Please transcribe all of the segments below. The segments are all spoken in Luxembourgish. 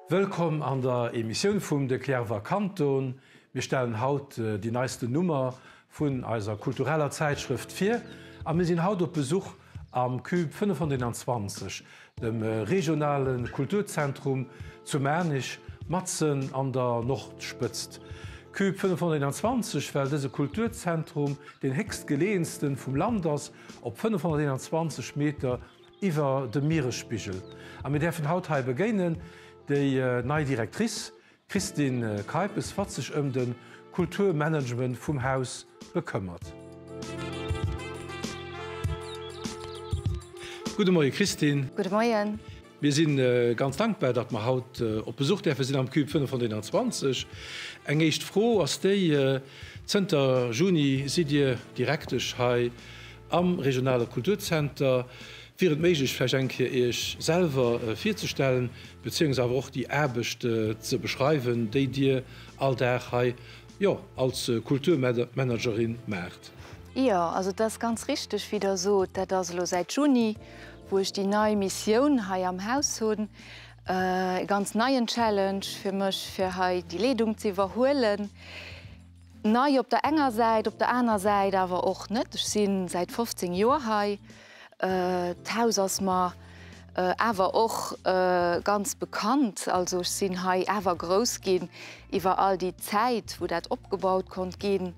Wëllkomm an der Emissioun vum De Cliärrwer Kanton. Mir stellen haut déi neisten Nummer vun eiser kultureller Zäitschrëft vir a mir sinn haut op Besuch am Cube 521, dem regionale Kulturzentrum zu Maarnich, matzen an der Nordspëtzt. Cube 521, well dëse Kulturzentrum deen héchstgeleeënste vum Land ass, op 521 Meter iwwer dem Mieresspigel. A mir däerfen haut hei begéinen déi nei Directrice, d'Christine Keipes, wat sech ëm de Kulturmanagement vum Haus bekëmmert. Gudde Moie Christine. Gudde Moien. Mir si ganz dankbar, datt mer haut op Besuch däerfe sinn am Cube 521. Eng éischt Fro ass déi, Zënter Juni sidd Dir Direktesch hei am regionale Kulturzenter. Wier et méiglech, vläicht eng Kéier Iech selwer virzestellen, beziéungs awer och déi Aarbecht ze beschreiwen, déi Dir all Dag hei, jo, als Kulturmanagerin maacht? Jo, also et ass ganz richteg, wéi Der sot. Dat ass elo säit Juni, wou ech déi nei Missioun hei am Haus hunn. E ganz neien Challenge fir mech, fir hei déi Leedung ze iwwerhuelen. Nei op der enger Säit, op der aner Säit awer och net. Ech si säit 15 Joer hei. D'Haus ass mer awer och ganz bekannt. Also ech sinn hei awer grouss ginn iwwer all déi Zäit, wou dat opgebaut konnt ginn.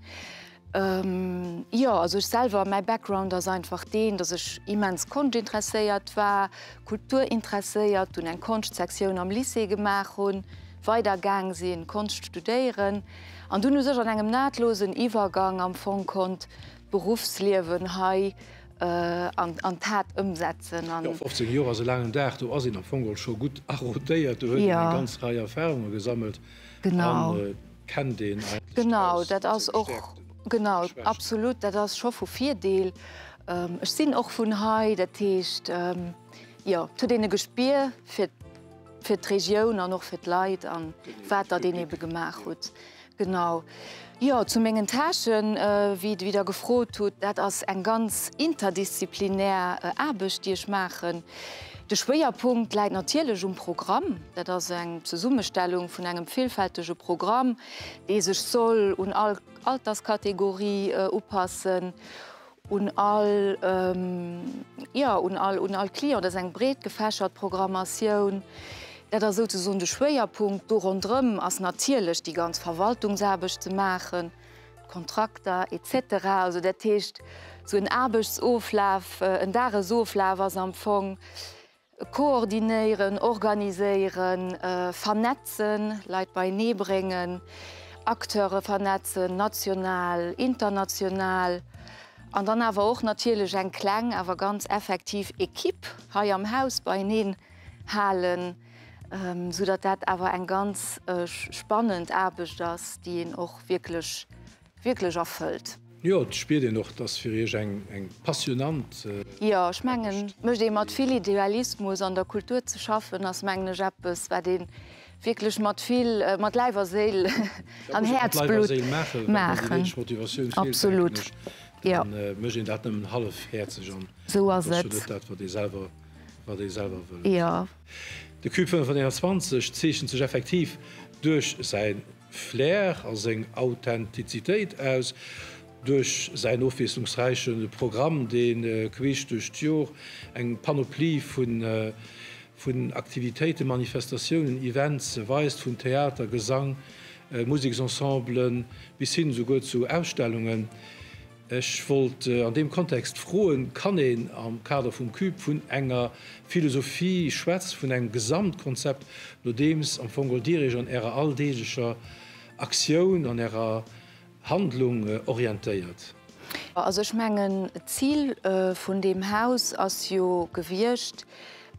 Jo, also ech selwer, mäi Background ass einfach deen, datt ech immens konschtinteresséiert war, kulturinteresséiert, dunn eng Konschtsektioun am Lycée gemaach hunn, weider gaang sinn Konscht studéieren an dunn u sech an engem nahtlosen Iwwergang am Fong konnt d'Beruffsliewen hei an d'Tat ëmsetzen. Jo, 15 Joer ass e laangen Dag, do ass een am Fong och scho gutt arodéiert, do huet een eng ganz Rei Erfahrunge gesammelt an kennt een eigentlech Genau, dat ass och, genau, absolut, dat ass scho vu Virdeel. Ech sinn och vun hei, dat heescht, jo, et huet een e Gespier fir fir d'Regioun an och fir d'Leit an wat Der deen ebe gemaach hutt. Genau. Jo, zu mengen Tâchen, wéi Der gefrot hutt, dat ass eng ganz interdisziplinär Aarbecht, déi ech maachen. De Schwéierpunkt läit natierlech um Programm. Dat ass eng Zesummestellung vun engem villfältege Programm, dee sech soll un all Alterskategorie upassen, un all, jo, un all, un all Client. Dat ass eng breet gefächert Programmatioun. Dat ass souzesoen de Schwéierpunkt. Do ronderëm ass natierlech déi ganz Verwaltungsaarbecht ze maachen, d'Kontrakter et cetera. Also dat heescht, esou en Aarbechtsoflaf, en Dagesoflaf ass am Fong, Koordinéieren, organiséieren, vernetzen, Leit beienee bréngen, Acteure vernetzen, national, international, an dann awer och natierlech eng kleng, awer ganz effektiv Equipe hei am Haus beieneen halen, soudatt dat awer eng ganz spannend Aarbecht ass, déi een och wierklech wierklech erfëllt. Jo, et spiert een och, et ass fir Iech eng passionant Aarbecht. Jo, ech mengen, et mécht ee mat vill Idealismus. An der Kultur ze schaffen ass, mengen ech, eppes, wat ee wierklech mat vill, mat Läif a Séil an Häerzblutt maachen. Absolut, jo. Dann mécht een dat nëmmen hallefhäerzeg an esou ass et jo net dat, wat ee selwer, wat ee selwer wëll. Jo. De Cube 521 zeechent sech effektiv duerch säi Flair a seng Authentizitéit aus, duerch säin ofwiesslungsräiche Programm, dee queesch duerch d'Jor eng Panoplie vun Aktivitéiten, Manifestatiounen, Events weist, vun Theater, Gesang, Museksensemblen bis hin esouguer zu Ausstellungen. Ech wollt an deem Kontext froen, Kann een am Kader vum Cube vun enger Philosophie schwätzen, vun engem Gesamtkonzept, nodeems am Fong Dir Iech an Ärer alldeeglecher Aktioun, an Ärer Handlung orientéiert? Also ech mengen, d'Zil vun deem Haus ass jo gewiescht,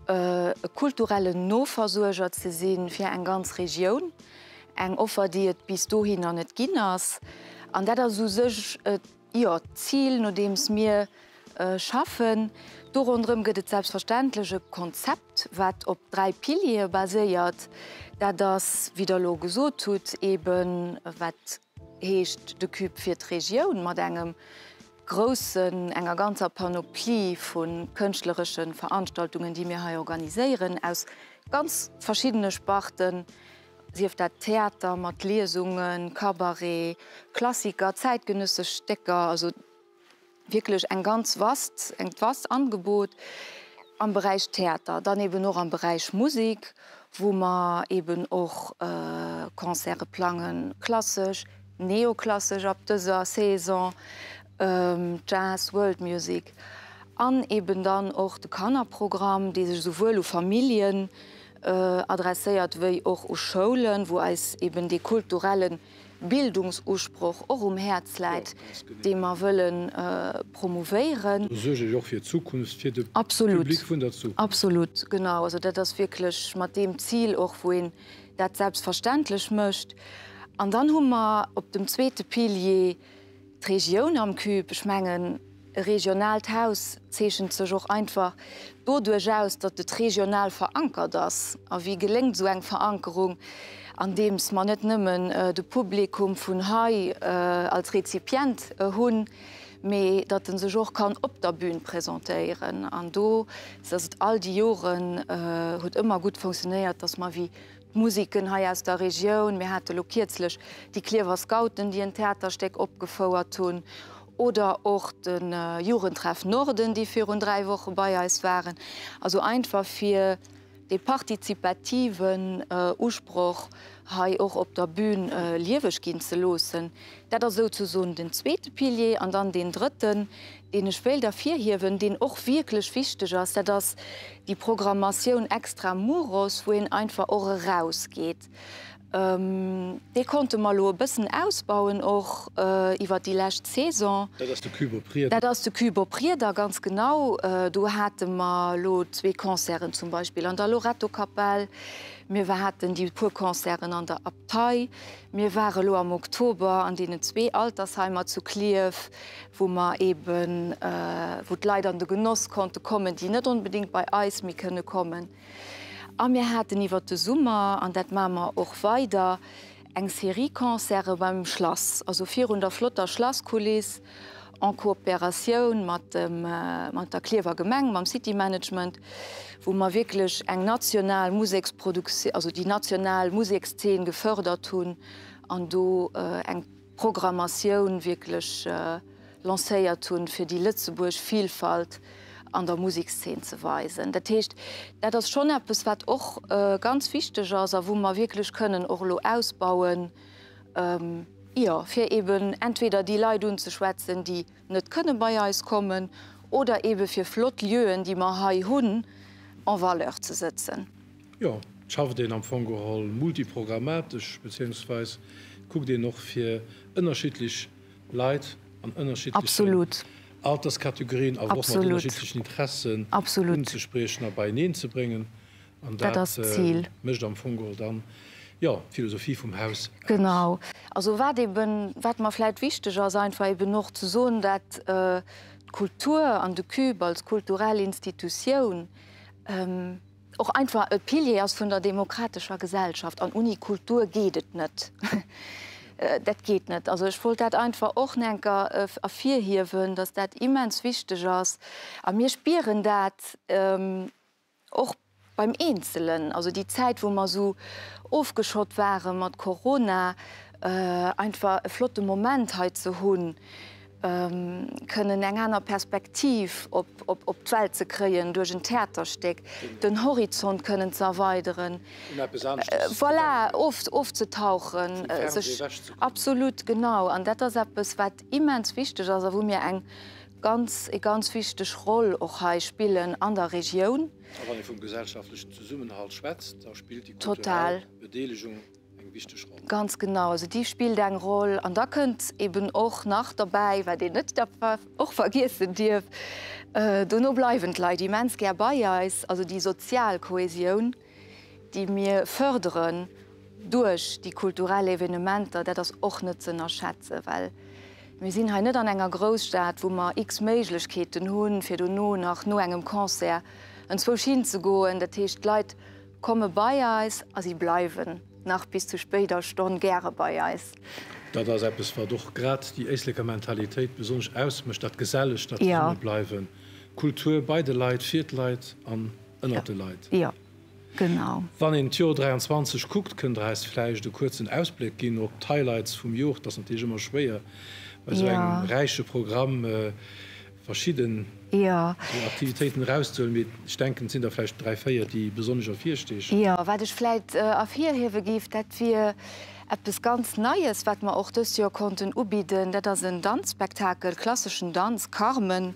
e kulturellen Noversuerger ze si fir eng ganz Regioun. Eng Offer, déi et bis dohinner net ginn ass. An dat ass u sech, jo, d'Zil, nodeems mir schaffen. Do ronderëm gëtt et selbstverständlech e Konzept, wat op 3 Piliere baséiert. Dat ass, wéi Der elo gesot hutt, eeben, wat. heescht de Cube fir d'Regioun mat engem groussen, enger ganzer Panoplie vu kënschtleresche Veranstaltungen, déi mir hei organiséieren, aus ganz verschiddene Sparten, sief dat Theater mat Liesungen, Cabaret, Klassiker, zäitgenëssesch Stécker, also wierklech eng ganz vast, engt vast Angebot am Beräich Theater, dann eben och am Beräich Musek, wou mer eben och Concerte plangen, klassesch, neoklassesch ab dëser Saison, Jazz, World Music an eben dann och de Kannerprogramm, dee sech esouwuel u Familljen adresséiert wéi och u Schoulen, wou eis eben dee kulturellen Bildungsusproch och um Häerz läit, dee mer wëlle promouvéieren. Do suerge ech och fir d'Zukunft, fir de Public vun der Zukunft. Absolut, genau. Also dat ass wierklech mat deem Zil och, wou een dat selbstverständlech mécht. An dann hu mer op dem zweete Pilier d'Regioun am Cube. Ech mengen, e regionaalt Haus zeechent sech och einfach doduerch aus, datt et regional verankert ass. A wéi geléngt esou eng Verankerung? Andeems mer net nëmmen de Publikum vun hei als Rezipient hunn, mee datt en sech och kann op der Bühn presentéieren. An do ass et all déi Joren, huet ëmmer gutt funktionéiert, datt mer wéi d'Musiken hei aus der Regioun, mir hate lo kierzlech déi Klierfer Scouten, déi en Theaterstéck opgefouert hunn, oder och de Jugendtreff Norden, déi virun 3 Woche bei eis waren. Also einfach fir dee partizipativen Usproch hei och op der Bühn lieweg ginn ze loossen. Dat ass souzesoen den zweete Pilier. An dann deen drëtten, deen ech wéilt ervirhiewen, deen och wierklech wichteg ass, dat ass déi Programmatioun extra muros, wou een einfach och erausgeet. Dee konnte mer elo e bëssen ausbauen och iwwert déi lescht Saison. Dat ass de Cube op Rieder. Dat ass de Cube op Rieder, ganz genau. Do hate mer elo zwee Concerten zum Beispill an der Lorettokapell. Mir haten déi puer Concerten an der Abtei. Mir ware elo am Oktober an deenen zwee Altersheimer zu Klierf, wou mer eeben, wou d'Leit an de Genoss konnte kommen, déi net onbedéngt bei eis méi kënne kommen. A mir haten iwwert de Summer, an dat maache mer och weider, eng Serie Concerte beim Schlass, also virun der flotter Schlasskuliss, en Kooperatioun mat dem, mat der Klierfer Gemeng, mam City Management, wou mer wierklech eng national Museksproduktioun, also déi national Musekszeen gefördert hunn an do eng Programmatioun wierklech lancéiert hunn, fir déi Lëtzebuerg Vilfalt an der Musekszeen ze weisen. Dat heescht, dat ass schonn eppes, wat och ganz wichteg ass a wou mer wierklech kënnen och elo ausbauen, jo, fir eeben entweder déi Leit unzeschwätzen, déi net kënne bei eis kommen, oder eebe fir flott Lieuen, déi mer hei hunn, en valeur ze sëtzen. Jo, et schafft een am Fong geholl multiprogrammatesch, beziehungsweis kuckt een och fir ënnerschiddlech Leit an ënnerschiddlechen Alterskategorien, awer och mat ënnerschiddlechen Interessen unzespriechen a beieneen ze bréngen. An dat mécht am Fong geholl dann, jo, d'Philosophie vum Haus aus. Genau. Also wat eben, wat mer vläicht wichteg ass, einfach eben och ze soen, dat d'Kultur an de Cube als kulturell Institutioun, och einfach e Pilier ass vun der demokratescher Gesellschaft an unni Kultur geet et net. Dat geet net. Also ech wollt dat einfach och enker ervirhiewen, datt dat immens wichteg ass a mir spieren dat och beim Eenzelen. Also déi Zäit wou mer esou ofgeschott ware mat Corona, einfach e flotte Moment hei ze hunn, kënnen eng aner Perspektiv op d'Welt ze kréien duerch en Theaterstéck, den Horizont kënnen ze erweideren, voilà, ofzetauchen, sech, absolut, genau. An dat ass eppes, wat immens wichteg ass a wou mir eng ganz, e ganz wichteg Roll och hei spillen an der Regioun. A wann ee vum gesellschaftlechen Zesummenhalt schwätzt, da spillt déi kulturell Bedeelegung eng wichteg Roll. Ganz genau, also déi spillt eng Roll. An da kënnt eben och nach derbäi, wat een net och vergiessen dierf, dono bleiwen d'Leit immens gär bei eis, also déi sozial Kohesioun, déi mir fërderen duerch déi kulturell Evenementer, dat ass och net ze ënnerschätzen, well mir sinn hei net an enger Grousstad, wou mer x Méiglechkeeten hunn, fir dono nach no engem Concert enzwousch hinzegoen. Dat heescht, d'Leit Komme bei eis a si bleiwen nach bis zu spéider Stonn gäre bei eis. Dat ass eppes, wat och grad déi Éisleker Mentalitéit besonnesch ausmécht, dat Gesellecht, dat Zesummebleiwen, Kultur bei de Leit, fir d'Leit an ënnert de Leit. Jo, genau. Wann een d'Jor 23 kuckt, kënnt Der eis vläicht e kuerzen Ausbléck ginn op d'Highlights vum Jor? Et ass natierlech ëmmer schwéier bei esou engem räiche Programm verschidden esou Aktivitéiten erauszehuelen, mee ech denken, et sinn der vläicht 3, 4, déi besonnesch ervirsteechen. Jo, wat ech vläicht ervirhiewe géif, dat wier eppes ganz Neies, wat mer och dëst Joer konnten ubidden. Dat ass en Danzspektakel, klasseschen Danz, Carmen,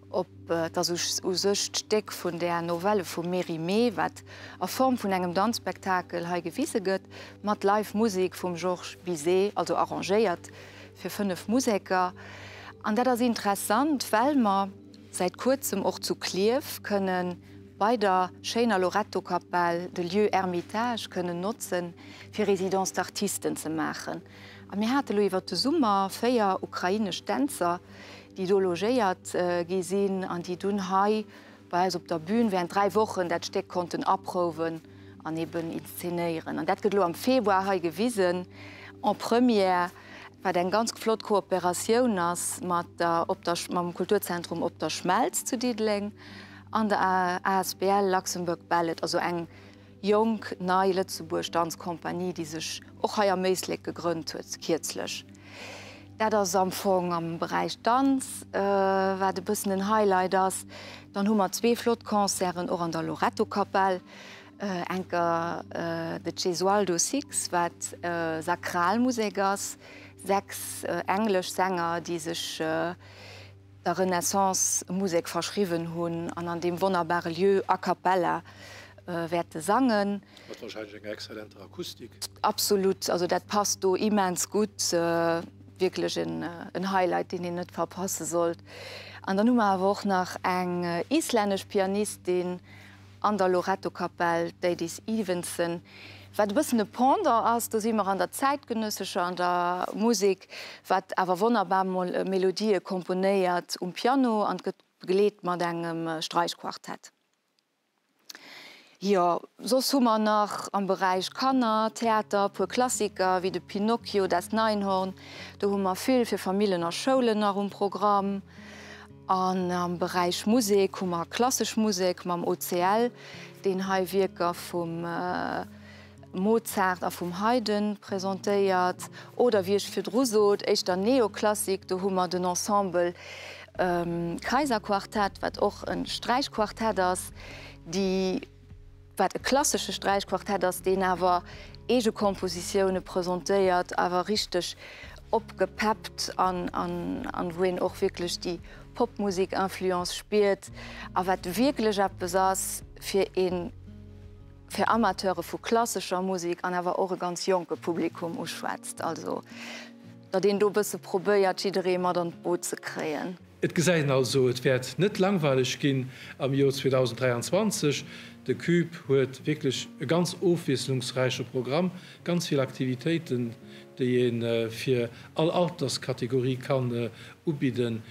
op, et ass u sech d'Stéck vun där Novelle vum Mérimée, wat a Form vun engem Danzspektakel hei gewise gëtt, mat Live Musek vum Georges Bizet, also arrangéiert fir 5 Museker. An dat ass interessant, well mer säit kuerzem och zu Klierf kënne bei der schéiner Loretto-Kapell de Lieu Ermitage kënnen notzen, fir Résidence d'artistes ze maachen. A mir hate lo iwwert de Summer 4 ukrainesch Dänzer, déi do logéiert gi sinn an déi dunn hei bei eis op der Bühn während 3 Wochen dat Stéck konnten aprouwen an eben inszenéieren. An dat gëtt elo am Februar hei gewisen en première, wat eng ganz flott Kooperatioun ass mat der op der mam Kulturzentrum Op der Schmelz zu Diddeleng an der asbl Luxembourg Ballet, also eng jonk, nei Lëtzebuerg Danzkompanie, déi sech och hei am Éislek gegrënnt huet kierzlech. Dat ass am Fong am Beräich Danz, wat e bëssen en Highlight ass. Dann hu mer zwee flott Concerten och an der Loretto-Kapell, enker de Gesualdo Six, wat Sakralmusek ass, 6 englesch Sänger, déi sech der Renaissance-Musek verschriwwen hunn an an deem wonnerbare Lieu a cappella wäerte sangen. Mat wahrscheinlech enger exzellenter Akustik. Absolut, also dat passt do immens gutt. Wierklech en Highlight, deen een net verpasse sollt. An dann hu mer awer och nach eng islännesch Pianistin an der Loretto-Kapell, d'Eydis Evensen, wat e bëssen e Pendant ass, do si mer an der zäitgenëssescher, an der Musek, wat awer wonnerbar Melodië komponéiert um Piano an gëtt begleet mat engem Sträichquartett. Jo, soss hu mer nach am Beräich Kannertheater e puer Klassiker wéi de Pinocchio, Das Neinhorn. Do hu mer vill fir Famillen a Schoulen nach um Programm. An am Beräich Musek hu mer klassesch Musek mam OCL, deen hei Wierker vum Mozart a vum Haydn presentéiert. Oder wéi ech virdru sot, éischter Neoklassik, do hu mer den Ensemble Kaiserquartett, wat och e Sträichquartett ass, déi, wat e klassesche Sträichquartett ass, deen awer eege Kompositioune presentéiert, awer richteg opgepeppt an an wou een och wierklech déi Popmusek-Influence spiert a wat wierklech eppes ass fir ee fir Amateure vu klassescher Musek an awer och e ganz jonke Publikum uschwätzt. Also datt een do e bësse probéiert jidderee mat an d'Boot ze kréien. Et gesäit een also, et wäert net langweileg ginn am Joer 2023. De Cube huet wierklech e ganz ofwiesslungsräiche Programm, ganz vill Aktivitéiten, déi ee fir all Alterskategorie kann ubidden.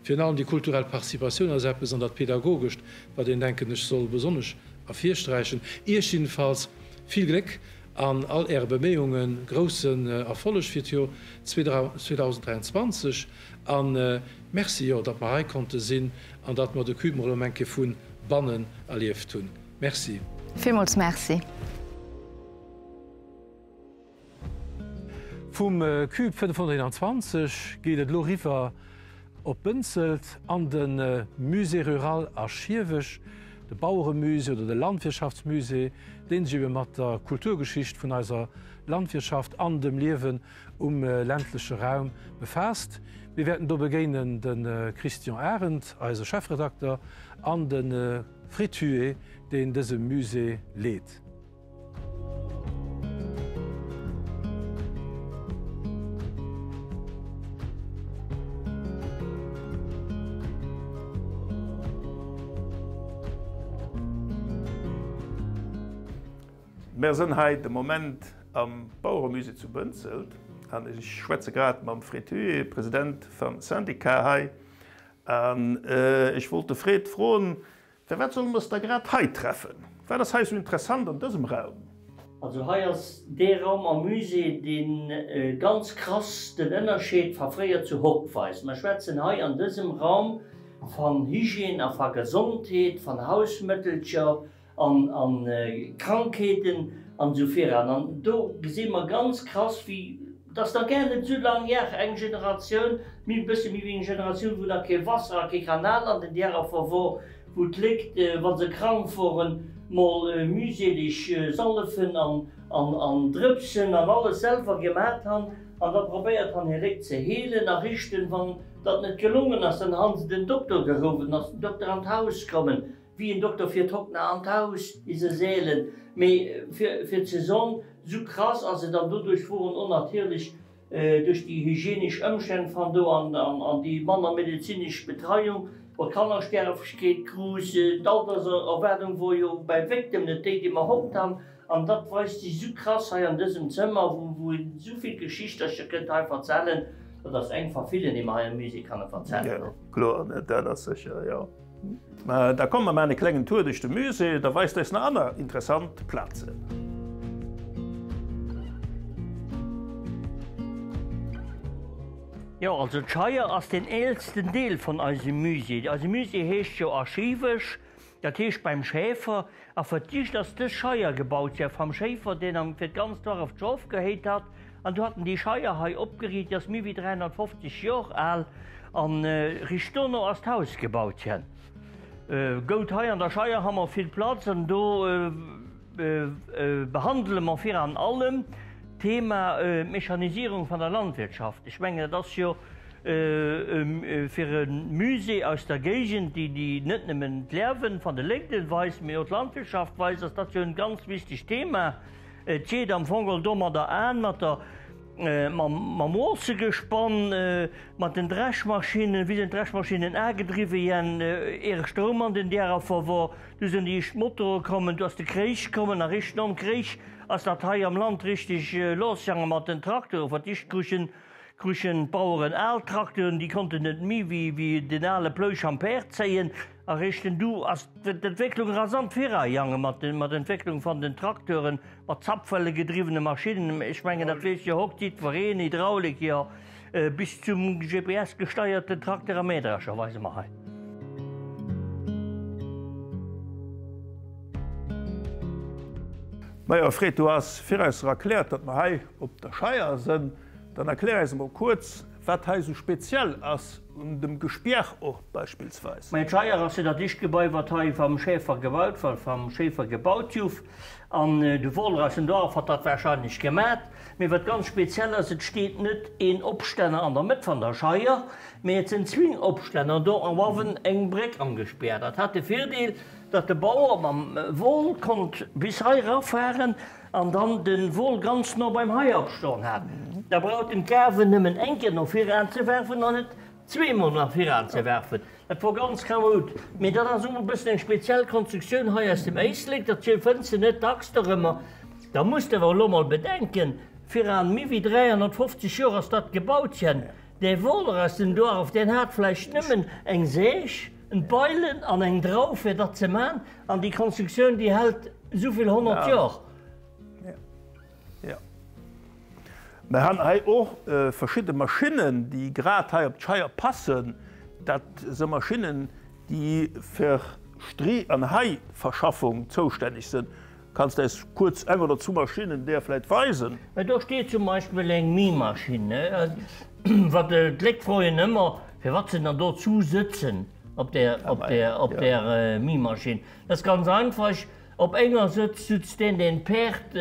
Virun allem déi kulturell Participatioun ass eppes, an dat Pedagogescht, wat een, denken ech, soll besonnesch ervirsträichen. Iech jiddefalls vill Gléck an all Äre Beméiungen, groussen Erfolleg fir d'Joer 2023 a Merci, jo, datt mer hei konnte sinn an datt mer de Cube mol erëm eng Kéier vu bannen erlieft hunn. Merci. Villmools Merci. Vum Cube 521 geet et elo riwwer op Bënzelt an de Musée Rural a Schiewech, de Baueremusée oder de Landwirtschaftsmusée, dee sech ebe mat der Kulturgeschicht vun eiser Landwirtschaft an dem Liewen um ländleche Raum befaasst. Mir wäerten do begéinen de Christian Arendt, eise Chefredakter, an de Fred Huet, deen dëse Musée leet. Mär sënn hei de Moment am Baueremusée zu Bënzelt an ech schwätze grad mam Fred Huet, President vam Syndicat hei. An ech wollt de Fred froen, Firwat solle mer s da grad hei treffen? Wat ass hei sou interessant an dësem Raum? Also hei ass dee Raum am Musée, dee ganz krass den Ënnerscheed va fréier zu hokt weist. Mer schwätzen hei an dësem Raum van Hygiène a va Gesondheet, van Hausmëttelcher an an Krankheeten an esou viran. An do gesi mer ganz krass, wéi, et ass nach gär net esou lang hier, eng Generatioun, méi, e bësse méi wéi eng Generatioun, wou nach kee Wasser a kee Kanal an den Därerfer wor, wou d'Léckt, wa se krank woren, mol mühselig Sallefen an Drëpsen an alles selwer gemat han an da probéiert han hir Léckt ze heelen a richten. Wann dat net gelongen ass, dann han se den Dokter geruff, an ass den Dokter an d'Haus kommen. Wéi en Dokter fiert hokt na an d'Haus, is e seelen, mee fir ze son, sou krass ass et an doduerch woren on natierlech Duerch déi hygienesch Ëmstänn van do an déi manner medezinesch Betreiung wor d'Kannersterflechkeet gruuss. D'Alterserwaardung wor jo bäi wéctem net déi, déi mer hokt han. An datt weist sich su krass hei an dësem Zëmmer, wou een su vill Geschichtercher kënnt hei verzellen. Dat ass eng va villen, déi mer hei am Musée kanne verzellen. Jo, kloer, dat ass sécher, jo. Mä da komm mer maan e klengen Tour duerch de Musée, da weist eis nach aner interessant Plazen. Jo, also d'Scheier ass deen eelsten Deel vun eisem Musée. Eise Musée heescht jo Archivesch, dat heescht beim Schäfer. A fir d'éischt ass dës Scheier gebaut ginn vam Schéifer, deen am fir d'ganz Duerf d'Schof gehéit hat. An du hat en déi Scheier hei opgeriicht, déi ass méi wéi 350 Jor al. An richt dono ass d'Haus gebaut ginn. Goud, hei an der Scheier ha mer vill Platz an do behandele mer viran allem d'Thema Mechanisierung van der Landwirtschaft. Ech mengen, dat ass jo fir e Musée aus der Géigend, déi déi net nëmmen d'Lerwen van de Léckden weist, mee och d'Landwirtschaft weist, ass dat jo en ganz wichtegt Thema. Et geet am Fong geholl domadder an, mat der, mam Walzegespann, mat den Dreschmaschinnen, wéi sinn d'Dreschmaschinnen agedriwwe jänn, ier Stroum an den Därerfer wor, du sinn déi éischt Motore kommen, du ass de Kréich kommen a richt nom Kréich ass dat hei am Land richteg losjange mat den Traktoren. Fir d'éischt kruchen, kruchen d'Baueren al Traktoren, déi konnten net méi wéi, wéi den ale Plouch am Päerd zéien. A richten du ass d'Entwécklung rasant virajange mat der Entwécklung van den Trakteuren, mat zapfwellegedriwwene Maschinnen, ech mengen dat weess jo hokt jiddwereen, Hydraulik jo, bis zum GPS gesteierten Trakter a Mähdrescher weise mer hei. Majo Fred, du has viraus erkläert, datt mer hei op der Scheier sënn. Dann erklär eis emol kuerz, wat hei esou speziell ass un dem Gespierch och beispillsweis. Mä d'Scheier ass jo dat éischt Gebai, wat hei vam Schäfer gebaut, wat vam Schäfer gebaut juff. An de Wohler aus dem Duarf hat dat wahrscheinlech gemat. Mee wat ganz speziell ass, et steet net een Opstänner an der Mëtt van der Scheier, mee et sinn zwing Opstänner do an uawen eng Bréck am Gespär. Dat hat de Virdeel, datt de Bauer mam Wol konnt bis hei rafahren an dann den Wol ganz no beim Haier stoen hat. Da braucht en d'Gaarwen nëmmen eng Kéier no viran ze werfen an net zweemol no viran ze werfen. Dat wor ganz kamoud. Mee dat ass och e bëssen eng speziell Konstruktioun hei aus dem Éislek, dat fënns de net dacks dorëmmer. Da muss de awer elo mol bedenken, viran méi wéi 350 Joer ass dat gebaut ginn. Dee Woler aus dem Duarf, deen hat vläicht nëmmen eng Säg, en Beilen an eng Drauf fir dat ze man. An déi Konstruktioun, déi hält souvill 100 Jor. Jo. Mer han hei och verschidde Maschinnen, déi grad hei op d'Scheier passen. Dat se Maschinnen, déi fir Stree an Haiverschaffung zoustänneg sënn. Kanns de äis kuerz eng oder zu Maschinnen deer vläit weisen? Mä do steet zum Beispill eng Méimaschinn, wat d'Léck froen ëmmer, firwat se dann do zu sëtzen op där, op där, op där Méimaschinn. Dat ass ganz einfach, Op enger Sëtz sutzt deen, deen d'Päerd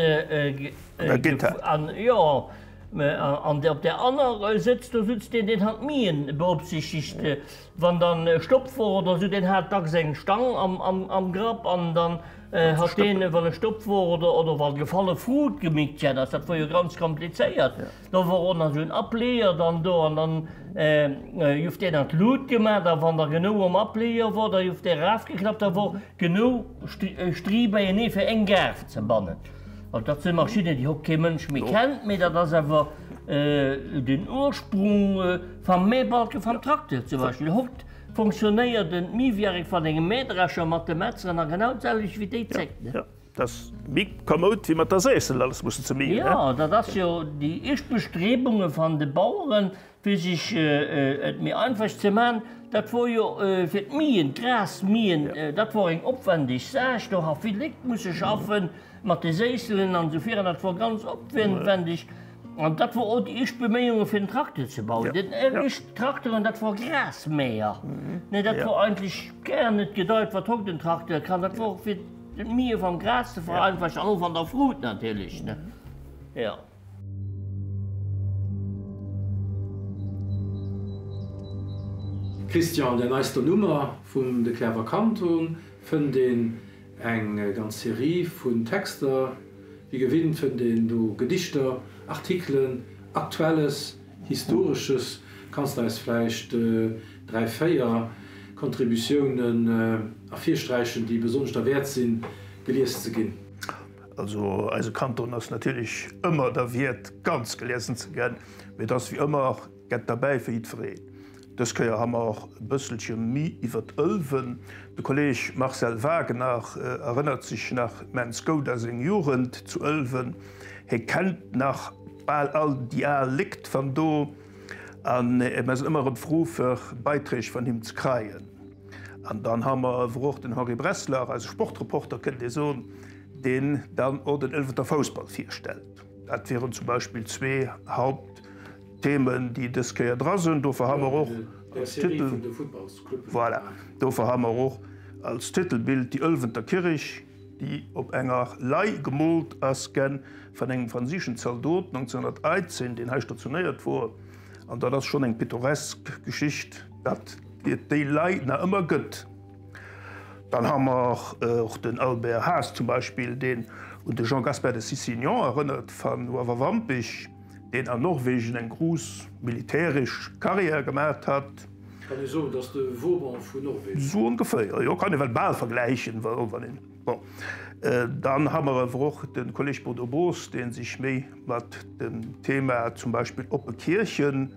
an, jo, an op där aner Sëtz, do sutzt deen, deen han d'Mien beopsichtigt. Wann dann Stopp wor oder esou, deen hat dacks eng Stang am Grapp an dann hat deen, wann e Stopp wor oder, oder wa gefalle Frut gemickt jänn ass, dat wor jo ganz komplizéiert. Do wor och nach esou en Ableeër dann do an dann juff deen an d'Lut gemaat a wann der genou um Ableeër wor, da juff dee rafgeklappt, da wor genou Strie beienee fir eng Gaarf ze bannen. Also dat si Maschinnen, déi hokt kee Mënsch méi kennt, mee dat ass awer den Ursprung vam Mähbalke vam Trakteur zum Beispill. Hokt fonctionnéiert en Mähwierk van engem Mähdrescher mat de Metzeren a genau d'selwecht wéi déi Zéckt. Dat ass méi kamoud wéi mat der Séissel alles mussen ze méen. Jo, dat ass jo déi éischt Bestrebunge van de Baueren, fir sech et méi einfach ze man. Dat wor jo fir d'Mien, d'Grasmien, dat wor eng opwendeg Saach. Do ha vill Lékt musse schaffen mat de Séisselen an esou virun. Dat wor ganz opwendeg. An dat wor och déi éischt Beméiunge fir den Trakter ze bauen. Den éischt Trakteren, dat wor Grasmäher. Nee, dat wor eigentlech gar net gedeit, wat hokt en Trakter kann. Dat wor fir d'Mähe vam Gras ze vereinfachen an och van der Frut natierlech, ne? Jo. Christian, An der neister Nummer vum De Klärwer Kanton fënnt een Eng ganz Serie vun Texter, wéi gewinnt fënnt een do Gedichter, Artikelen, Aktuelles, Historesches. Kanns de eis vläicht 3, 4 Contributiounen ervirsträichen, déi besonnesch derwäert sinn, gelies ze ginn? Also eise Kanton ass natierlech ëmmer derwiert, ganz geliesen ze ginn, mee et ass wéi ëmmer Gett derbäi fir jiddwereen. Dës Kéier ha mer och e bësselche mi iwwert Ëlwen. De Kolleg Marcel Wagener erënnert sech nach immens goud a seng Jugend zu Ëlwen. Hie kennt nach bal all déi al Léckt van do an mer sinn ëmmer erëm frou fir Beiträg van him ze kreien. An dann ha mer ewer och den Henri Bressler, eise Sportreporter kënnt ee soen, deen dann och den Ëlwenter Foussball virstellt. Dat wieren zum Beispill zwee Haupt. Themen, déi dës Kéier dra sinn. Dofir ha mer och als Titel, voilà, dofir ha mer och als Titelbild déi Ëlwenter Kirrich, déi op enger Lei gemoolt ass gen van engem fransiischen Zaldot 1918, deen hei stationéiert wor. An dat ass schonn eng pittoresk Geschicht, datt et déi Lei nach ëmmer gëtt. Dann ha mer och den Albert Haas zum Beispill, deen un de Jean Gaspard de Cicignon erënnert van Uewerwampich. deen an Norwegen eng gruuss militärisch Carrière gemaacht hat. Kann ee soen, dass de Vauban vun Norwegen. Sou ongeféier, jo, kann ee well bal vergläichen, wann een, bon. Dann ha mer awer och de Kolleg Bodo Boos, dee sech méi mat dem Thema zum Beispill oppe Kierche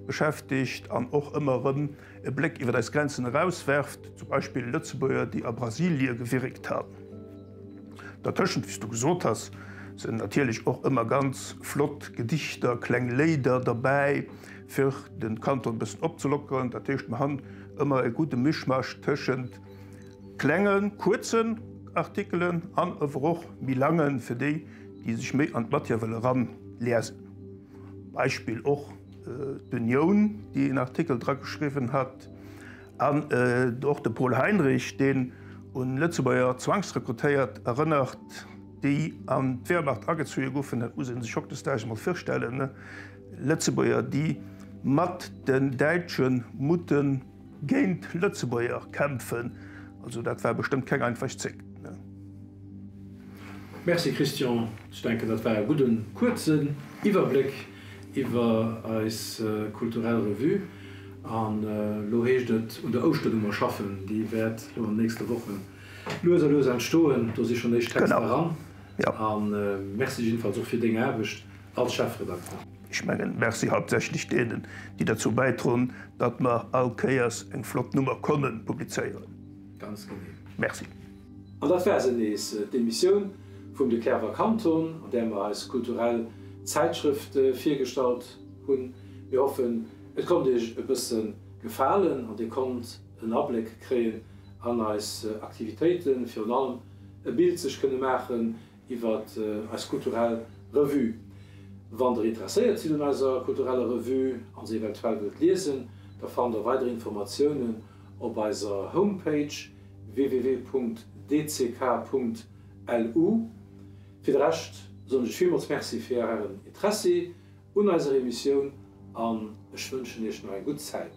beschäftigt an och ëmmer erëm e Bléck iwwer eis Grenzen eraus werft, zum Beispill Lëtzebuerger, déi a Brasilie gewirkt han. Dertëschent, wéi s du gesot has, sinn natierlech och ëmmer ganz flott Gedichter, kleng Léider derbäi, fir de Kanton e bëssen opzelockeren. Dat heescht, mer han ëmmer e gudde Mischmasch tëschent klengen, kuerzen Artikelen an ewer och méi langen, fir déi, déi sech méi an d'Matière wëlle ranliesen. Beispill och d'Unioun, déi en Artikel drageschriwwen hat. An och de Paul Heinrich, deen un Lëtzebuerger Zwangsrekrutéiert erënnert, déi an d'Wehrmacht agezunge goufen, dat muss ee sech hautdesdaags emol virstellen, Lëtzebuerger, déi mat den Däitsche mutte géint Lëtzebuerger kämpfen. Also dat war bestëmmt keng einfach Zéckt. Merci Christian, ech denken dat war e gudden kuerzen Iwwerbléck iwwer eis kulturell Revue. An elo heescht et un der Ouschternummer schaffen. Déi wäert elo an den nächste Woche lues a lues entstoen. Do si schonn éischt Texter eran. A Merci jiddefalls och fir deng Aarbecht als Chefredakter. Ech mengen, Merci hauptsächlech deenen, déi derzou bäidroen, datt mer all Kéiers eng flott Nummer konnen publizéieren. Ganz genee. Merci. An dat war se nees, d'Emissioun vum De Klärwer Kanton, an där mer eis kulturell Zäitschrëft virgestallt hunn. Mir hoffen, et konnt Iech e bësse gefalen an Dir konnt en Abléck kréien an eis Aktivitéiten, virun allem e Bild sech kënne maachen iwwer eis kulturell Revue. Wann Der interesséiert sidd un eiser kultureller Revue an se eventuell wëllt liesen, da fannt Der weider Informatiounen op eiser Homepage www.dck.lu. Fir de Rescht soen ech villmools Merci fir Ären Interessi un eiser Emissioun an ech wënschen Iech nach eng gutt Zäit.